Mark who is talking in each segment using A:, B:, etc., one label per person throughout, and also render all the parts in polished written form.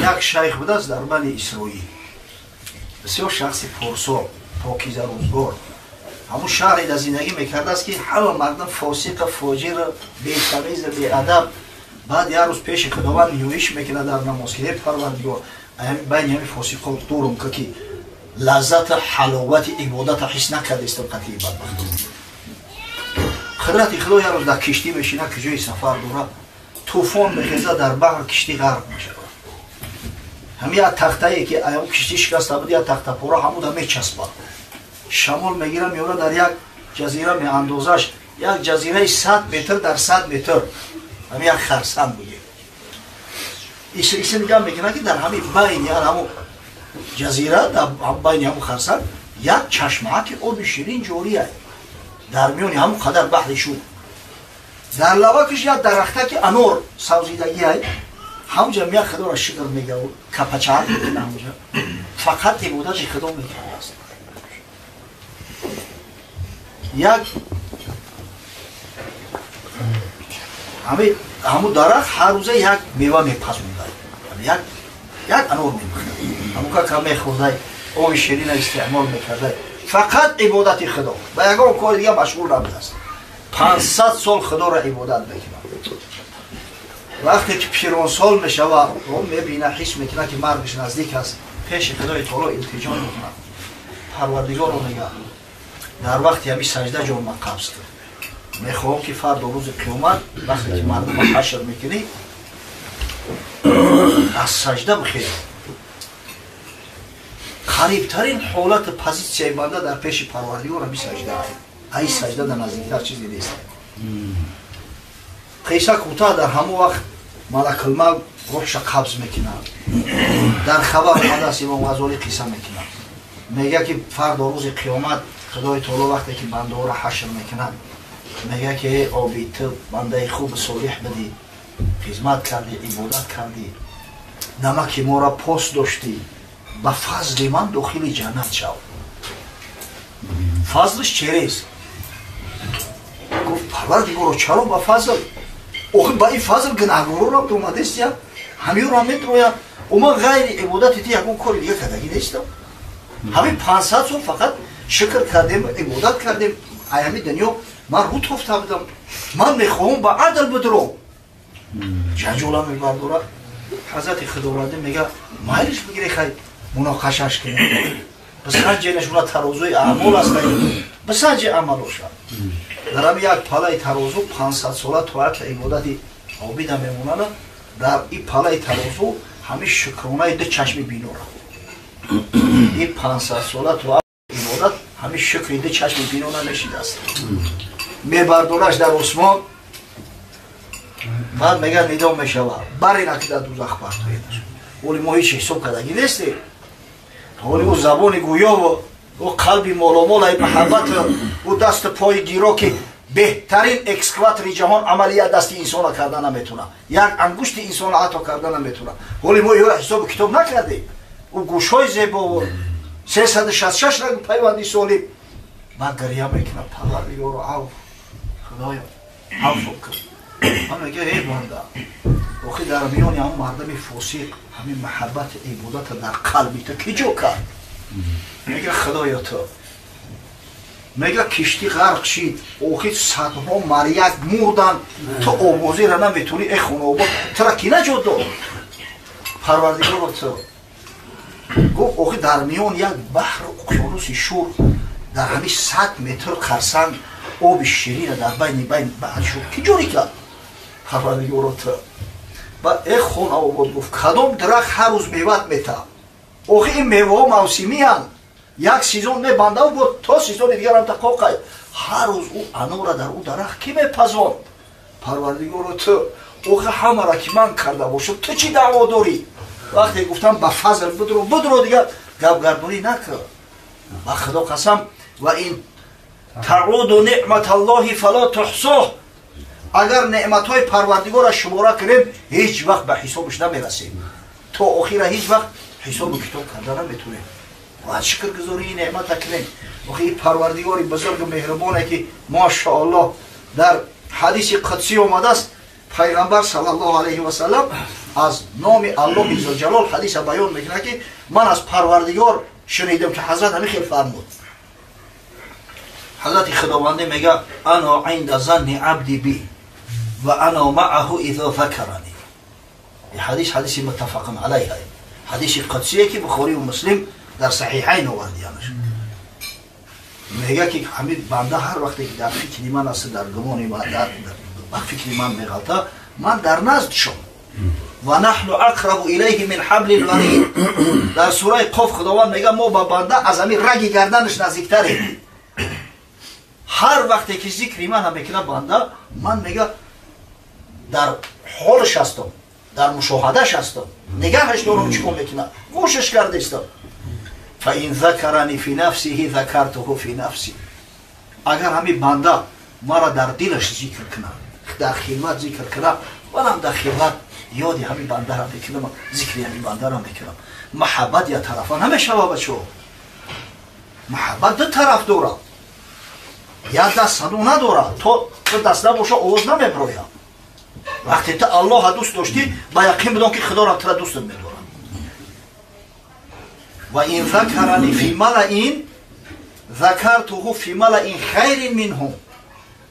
A: Як шайх будааст дар Бани Исроил, бисёр шахси порсо, покиза рӯзгор. Ҳамун шаҳре дар зиндагӣ мекардааст, ки ҳама мардум фосиқа, фоҷир, бетамиз, беадаб. Баъд як рӯз пеши Худованд ниёиш мекунад дар намоз, ки эй Парвардигор, байни ҳами фосиқо дурум ка, ки лаззата ҳаловати ибодата ҳис накардистам қатъи бадбахт. Қудрати Худо, як рӯз дар киштӣ мешинад, ки ҷои сафар дорад, тӯфон мехезад, дар баҳр киштӣ ғарқ мешавад. Ҳами як тахтае, ки аям киштӣ шикаста буд, як тахтапора ҳамуда мечаспад. Шамол мегира, меёра, дар як ҷазира меандозаш, як ҷазираи 100 метр дар 100 метр, ҳами як харсанг бугем. Исе нигоҳ мекунад, ки дар ҳами байни ҳаму ҷазира, дар байни ҳаму харсанг як чашмаа, ки оби ширин ҷория дар миёни ҳамун қадар баҳри шуд. Дар лавакаш як дарахтаки анор савзидагиай. Ҳамҷа мия Худоро шукр мегав, капачак мекуна, ҳамҷа фақат ибодати Худо мекардааст. Як ҳамун дарахт ҳар рӯза як мева мепазонда, як анор мепухта, ҳамун кака мехӯрдай, оби ширина истеъмол мекардай, фақат ибодати Худо, ба ягон кори дига машғул набудааст. 500 сол Худоро ибодат мекунад. Вақте ки пиронсол мешава, мебина, ҳис мекунад, ки маргаш наздик аст, пеши Худои таоло илтиҷо мекунад. Парвардигоро, мега, дар вақти ҳами сажда ҷонма қабз кун. Мехоҳам, ки фардо рӯзи қиёмат, вақте ки мардума ҳашр мекунӣ, аз сажда бихез. Қарибтарин ҳолати позитсияи банда дар пеши Парвардигор ҳами сажда. Ай сажда дар наздиктар чизе нест. Қисса кӯтоҳ, дар ҳамон вақт Малакулмавт рӯҳша қабз мекунад. Дар хабар омадааст, Имом Ғазолӣ қисса мекунад, мега, ки фардо рӯзи қиёмат Худои таоло вақте ки бандаҳоро ҳашр мекунад, мега, ки эй обид, ту бандаи хуби солиҳ будӣ, хизмат кардӣ, ибодат кардӣ, намаки моро пос доштӣ, ба фазли ман дохили ҷаннат шав. Фазлш черест? Гуфт: «Парвардигоро, чаро ба фазл? Охи ба ин фазл гунаҳгорорам омадестия, ҳамиёро метроя. Ман ғайри ибодати ти ягон кори дига кардагӣ нестам. Ҳамин 500 сол фақат шукр кардем, ибодат кардем. Ай ҳами дунё ман рӯ тофта будам. Ман мехоҳам ба адл бидуром». Ҷанҷола мебардора. Ҳазрати Худовандӣ мега: «Майлиш, бигире, хай муноқашаш кунем, бисанҷенаш. Уна тарозуи аъмол аст, бисанҷи амалоша». Дар ҳами як палаи тарозу 500-сола тоату ибодати обида мемонада. Дар и палаи тарозу ҳами шукронаи ду чашми бинора, и 500-сола тоат ибодат ҳами шукри ду чашми бино намешидааст. Мебардораш дар осмон. Баъд мега, нидо мешава: «Барина, ки дар дузах партоедаш». Оли мо ҳеч ҳисоб кардагӣ нестем. Оли ӯ забони гӯёву ӯ қалби моломолаи маҳаббат, ӯ дасту пои гиро, ки беҳтарин экскаватори ҷаҳон амали як дасти инсона карда наметавонад, як ангушти инсона ҳатто карда наметавонад. Ҳоли мо ёра ҳисобу китоб накардем. Ӯ гӯшҳои зебову 366 ранг пайванди солим. Баъд гиря мекунад: «Парвардигоро, афв, Худоё, афв кун». Ман мега: «Эй банда, охи дар миёни ҳамон мардами фосиқ ҳамин маҳаббати ибодата дар қалби ту ки ҷо кард?» Мега: «Худоё, ту». Мега: «Киштӣ ғарқ шид, охи садҳо маряк мурданд, ту овозира наметавонӣ. Э хонаобод, тура ки наҷот дод?» «Парвардигоро, ту». Гуфт: «Охи дар миён як баҳру уқёнуси шур, дар ҳамин 100 метр қарсанг оби ширина дар байни баҳри шур ки ҷорӣ кард?» «Парвардигоро, ту». Ба э хонаобод, гуфт, «кадом дарахт ҳар рӯз меват метаҳад? Охи ин меваҳо мавсимиянд, як сезон мебандав, бо то сезони дигарам тақоқай. Ҳар рӯз ӯ анора дар ӯ дарахт кӣ мепазонд?» «Парвардигоро, ту». «Охи ҳамара ки ман карда бошам, ту чӣ даъво дорӣ?» Вақте гуфтам ба фазл бидро, бидро, дигар гапгардонӣ накар. Ба Худо қасам, ва ин таъуду неъматаллоҳи фало туҳсуҳ, агар неъматҳои Парвардигорро шумора кунем, ҳеҷ вақт ба ҳисобаш намерасем. То охира ҳеҷ вақт ҳисобу китоб карда наметавонем. Бояд шукргузории неъмата кунем. Охи ин Парвардигори бузургу меҳрубоне, ки машааллоҳ, дар ҳадиси қудсӣ омадааст. Пайғамбар саллаллоҳу алайҳи васаллам аз номи Аллоҳи зулҷалол ҳадиса баён мекунад, ки ман аз Парвардигор шунидам, ки ҳазрат ҳамин хел фармуд. Ҳазрати Худованде мега: ана инда занни абди би ва ана маъаҳу изо закарани. Ҳадис ҳадиси муттафақун алайҳ, ҳадиси қудсие, ки Бухорию Муслим дар Саҳиҳайн овардиянаш. Мега, ки ҳамин банда ҳар вақте ки дар фикри ман аст, дар гумони ман, ба фикри ман меғалта, ман дар наздшон. Ва наҳну ақрабу илайҳи мин ҳабли лварид. Дар сураи Қоф Худованд мега: мо ба банда аз ҳамин раги гарданаш наздиктарем. Ҳар вақте ки зикри мана мекунад банда, ман, мега, дар ҳолш ҳастам, дар мушоҳадаш ҳастам, нигаҳаш дорам, чӣ кор мекунад, гӯшаш кардистам. Фаин закарани фи нафсиҳи закартуҳу фи нафси. Агар ҳамин банда мара дар дилаш зикр кунад, дар хилват зикр кунад, манам дар хилват ёди ҳамин бандара мекунам, зикри ҳамин бандара мекунам. Маҳаббат я тарафа намешава, бачо. Маҳаббат ду тараф дорад, як даст садо надорад. То ту даст набоша, овоз намебирояд. Вақте ту Аллоҳа дӯст доштӣ, ба яқин бидон, ки Худоро тура дӯстат медорад. Ва ин закарани фи малаин закартуҳу фи малаин хайрин минҳум.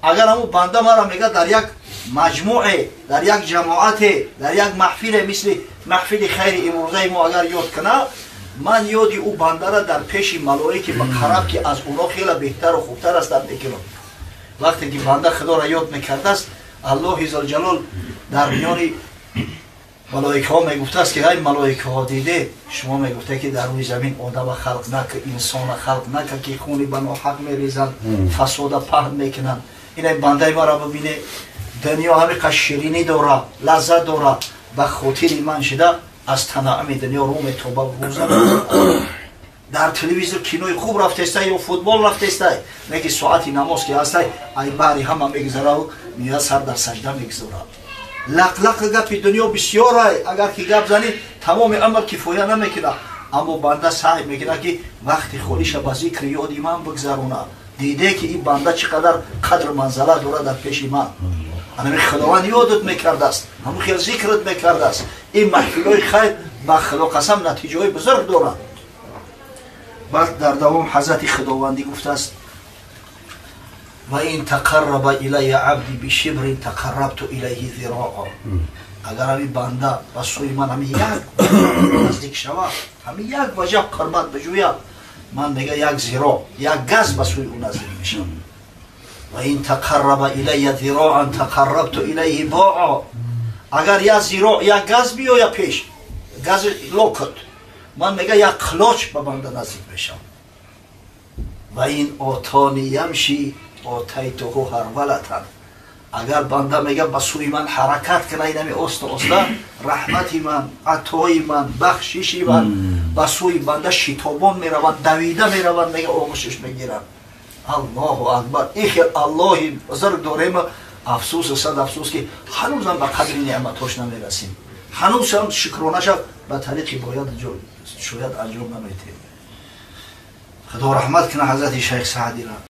A: Агар ҳамун банда мара, мега, дар як маҷмӯе, дар як ҷамоате, дар як маҳфиле мисли маҳфили хайри имрӯзаи мо агар ёд кунад, ман ёди ӯ бандара дар пеши малоики муқарраб, ки аз оно хеле беҳтару хубтар ҳастанд, мекунам. Вақте ки банда Худоро ёд мекардааст, Аллоҳи зулҷалол дар миёни малоикаҳо мегуфтааст, ки ай малоикаҳо, диде, шумо мегуфте, ки дар рӯи замин одама халқ нака, инсона халқ нака, ки хуни ба ноҳақ мерезанд, фасода паҳн мекунанд. Инай бандаи маро бибине, дунё ҳамиқа ширинӣ дора, лаззат дора, ба хотири ман шида аз танаъми дунё рӯ метоба, рӯза. Дар телевизор кинои хуб рафтестай ё футбол рафтестай, неки соати намоз ки ҳастай, ай баҳри ҳама мегузараву меяд, сар дар сажда мегузорад. Лақлақи гапи дунё бисёрай, агар ки гап занӣ, тамоми амр кифоя намекунад. Аммо банда саъй мекунад, ки вақти холиша ба зикри ёди ман бигзаронад. Диде, ки ин банда чӣ қадар қадру манзалат дорад дар пеши ман. Анами Худованд ёдат мекардааст, ҳамун хел зикрат мекардааст. Ин маҳфилҳои хайр, ба Худо қасам, натиҷаҳои бузург доранд. Баъд дар давом ҳазрати Худовандӣ гуфтааст: ва ин тақарраба илая абди бишибрин тақаррабту илайҳи зироа. Агар ҳамин банда ба сӯи ман ҳамин як наздик шавад, ҳамин як ваҷаб қурбат биҷӯяд, ман, мега, як зиро, як газ ба сӯи ӯ наздик мешавам. Ва ин тақарраба илая зироан тақаррабту илайҳи боа. Агар як зиро, як газ биёя пеш, гази локот, ман, мега, як қилоч ба банда наздик мешавам. Ва ин отони ямши отайтуҳу ҳарвалатан. Агар банда, мега, ба сӯи ман ҳаракат кунад, инами оста оста раҳмати ман, атои ман, бахшиши ман ба сӯи банда шитобон мераванд, давида мераванд, мега, оғӯшиш мегиранд. Аллоҳу акбар! Ин хел Аллоҳи бузург дорем. Афсӯсу сад афсӯс, ки ҳанӯзам ба қадри неъматҳош намерасем, ҳанӯзам шукронаша ба тариқи бояд шояд анҷом наметиҳем. Худо раҳмат кунад ҳазрати Шайх Саъдира.